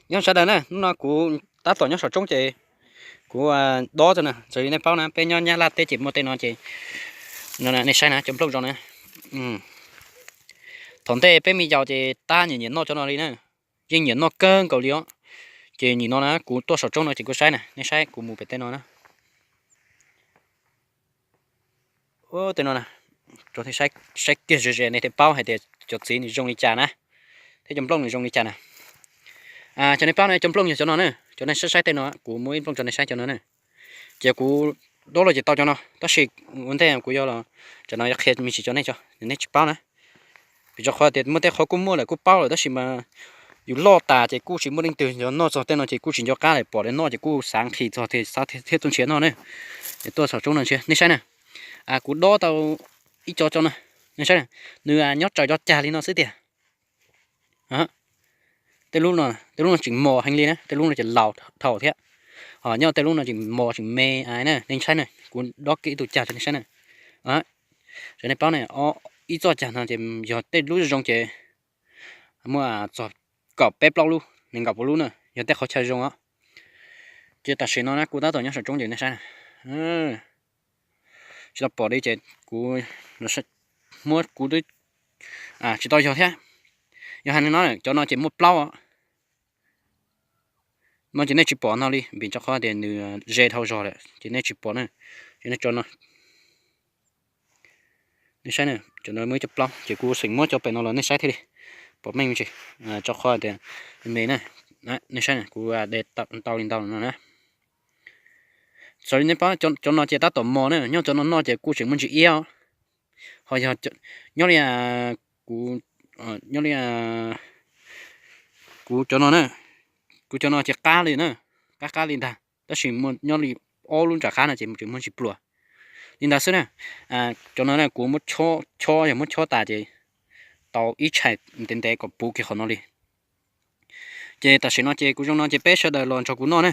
Nyob sawv daws na, hnub no kuv tab tom nyob saum roob ces kuv dob tau na, raws li nej paub na, peb nyob Nyab Laj teb ces muaj tej no ces, nej saib na, cov nplooj zoo na. Thaum ntej peb me yaus ces tab nyiam nyiam noj cov no li na, yeej nyiam noj kawg nkaus li os. Ces nim no na kuv tuaj saum roob no ces kuv saib na, nej saib kuv mus pem tej no na. Tej no, saib kiag ze ze nej thiaj paub hais tias cov txiv nws zoo li cas na, thiab cov nplooj nws zoo li cas na. Cov nej paub na, cov nplooj yog cov no na, cov nej saib saib tej no, kuv muab ib nplooj rau nej saib cov no na. Ces kuv dob los ces tau cov no, tab sis ua ntej kuv yuav los, tam no yuav qhia me ntsis rau nej, nej tsis paub na. Vim rau qhov tias muaj tej qhov kuj muaj lawm kuj paub lawm tab sis mas yus loj tas ces kuj tsis muaj leej twg nco noj txog tej no ces kuj tsis nco qab lawm, pom lawv noj ces kuj xav nqhis txog thiaj tuaj nrhiav noj na. Es tuaj saum roob no nrhiav, nej saib na. Kuv dob tau ib co tso no, nej saib na, nws nyob raws cov cag li no xwb tiag. Tej lub no, tej lub no tseem mos heev li na, tej lub no ces laus dhau thiab. Ho nyob tej lub no tseem mos tseem me na, nej saib na, kuv dob kiag ib tug cag rau nej saib na. Raws nej paub na, ib txoj cag no ces yog tej lub zoo ces muaj txog kaum peb plaub lub, nees nkaum pua lub na, yog tej qhov chaw zoo os. Ces tam sim no na kuv tab tom nyob saum roob ces nej saib na, tsis tau pom li ces kuv muab kuv twb tsis tau yog thiab. Yog hais li no, cov no ces muaj plaub os. No ces nej tsis pom no li vim rau qhov tias nws ze dhau zog lawm ces nej tsis pom na. Ces nej tso no, nej saib na, cov no muaj ib co plaub ces kuv xeem muab cov pem no los nej saib thiaj li pom meej me ntsis, rau qhov tias me na. Nej saib na, kuv de tau li ntau no na. Xav li nej paub, cov no ces tab tom mos na, nyob cov no noj ces kuj tseem muaj ntsis iab. Ho yog nyob li kuv, nyob li kuv cov no na, kuv cov no ces qab li na, qab qab li ntag, tab sis nyob li ob lub nram qab no ces tseem muaj ntsis pluas li ntawd xwb na. Cov no na kuv muab chob, yog muab chob tas ces tau ib tshais ntev ntev kom puv kiag qhov no li. Ces tam sim no ces kuv zoo no ces peb sawv daws los nrog kuv noj na.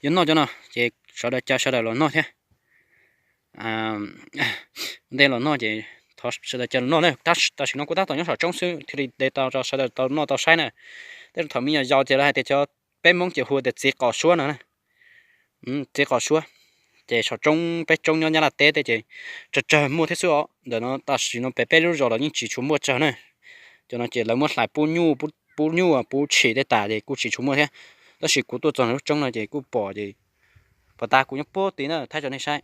Yuav noj cov no ces sawv daws caw sawv daws los noj thiab. Ntej los noj ces thov sawv daws caw los noj na. Tam sim no kuv tab tom nyob saum roob xwb thiaj li de tau rau sawv daws tau noj tau saib na. Tej thaum me nyuam yaus ces lawv hais tias cov, peb Hmoob ces hu tias txiv qos suab no na. Txiv qos suab. Ces saum roob, peb roob nyob Nyab Laj teb tej ces tsawg tsawg muaj thiab xwb os. Ntawm no tam sim no pem peb lub zos los yeej tsis tshua muaj tsawg na. Cov no ces lawv muab hlais pub nyuj, pub nyuj pub tshis tej tas ces kuj tsis tshua muaj thiab. Tab sis kuv tuaj txog lub roob no ces kuj pom ces, pom tas kuv nyob puag tid na, thaij rau nej saib.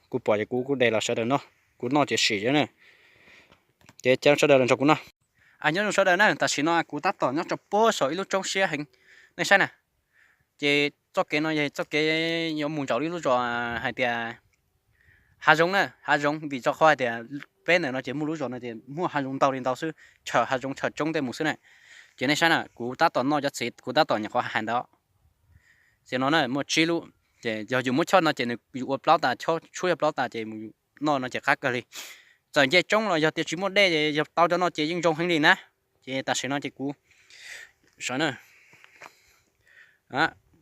Kuv pom ces kuv kuj de los sawv daws noj, kuv noj ces sim na. Ces caw sawv daws los nrog kuv noj. Nyob zoo sawv daws na, tam sim no kuv tab tom nyob rau puag saum ib lub roob siab heev, nej saib na. Ces txoj kev no yog txoj kev yuav mus nraum ib lub zos hais tias hav zoov na, hav zoov vim rau qhov hais tias peb ntawm no ces muaj lub zos no ces muaj hav zoov ntau li ntau xwb, chaws hav zoov chaws roob tej mus xwb na. Ces nej saib na, kuv tab tom noj cov txiv kuv tab tom nyuam qhuav hais ntawd. Txiv no na muaj tsib lub, ces yog yus muab chob no ces nws yus ua plaub tas, tshuab yog plaub tas ces mus noj no ces qab kawg li. Txawm nce roob los yog tias tsis muaj dej ces yog tau cov no ces yeej zoo heev li na. Ces tam sim no ces kuv sawv na,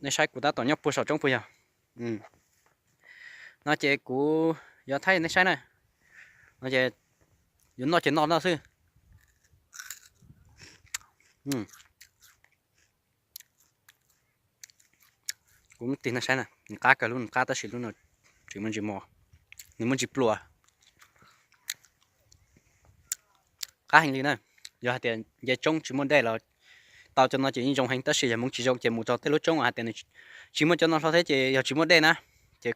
nej saib kuv tab tom nyob puag saum roob puas yog? No ces kuv yuav thaij nej saib na. No ces yuav noj ces noj no xwb. Kuv tig no saib na, nws qab kawg, lub nws qab tab sis lub no tseem muaj ntsis mos, nws muaj ntsis pluas. Qab heev li na. Yog hais tias nce roob tsis muaj dej los tau cov no ces yeej zoo heev, tab sis yog hmoov tsis zoo ces mus rau tej lub roob hais tias nws tsis muaj cov no hlo thiab ces yog tsis muaj dej na, ces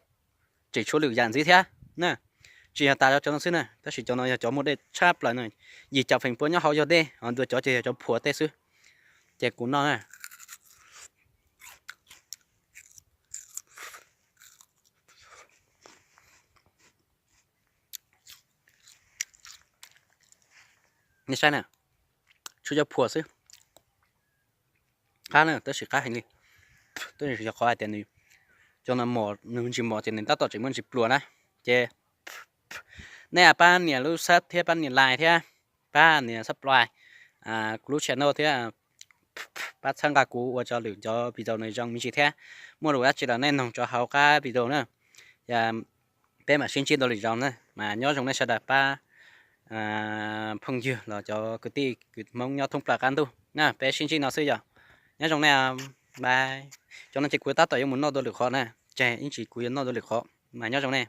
tseem tshuav lwm yam ntxiv thiab na. Tsis yog tas cov no xwb na, tab sis cov no yog cov muaj dej tshaj plaws na. Yim caum feem pua nyob hauv yog dej, ho dua cov ces yog cov phuas tej xwb. Ces kuv noj na. Nej saib na, tshuav cov phuas xwb. Qab na, tab sis qab heev li. Tab sis yog qhov hais tias nws cov no mos, nws ntsis mos ces nws tab tom tseem muaj ntsis pluas na. Ces nej pab nias lub sub thiab pab nias like thiab pab nias subscribe kuv lub channel thiab, pab txhawb nqa kuv ua rau lwm cov video no zoo me ntsis thiab. Muaj lus dab tsi los nej noog rau hauv qab video na. Peb mam sib ntsib dua lwm zaus na, mas nyob zoo nej sawv daws pab phooj ywg los cov kwv tij kwv Hmoob nyob thoob plaws qab ntuj. Peb sib ntsib no xwb yog. Nyob zoo nej. Bye. Cov no ces kuv tab tom yuav mus noj dua lwm qhov na. Ces ib ntsis kuv yuav noj dua lwm qhov mas nyob zoo nej.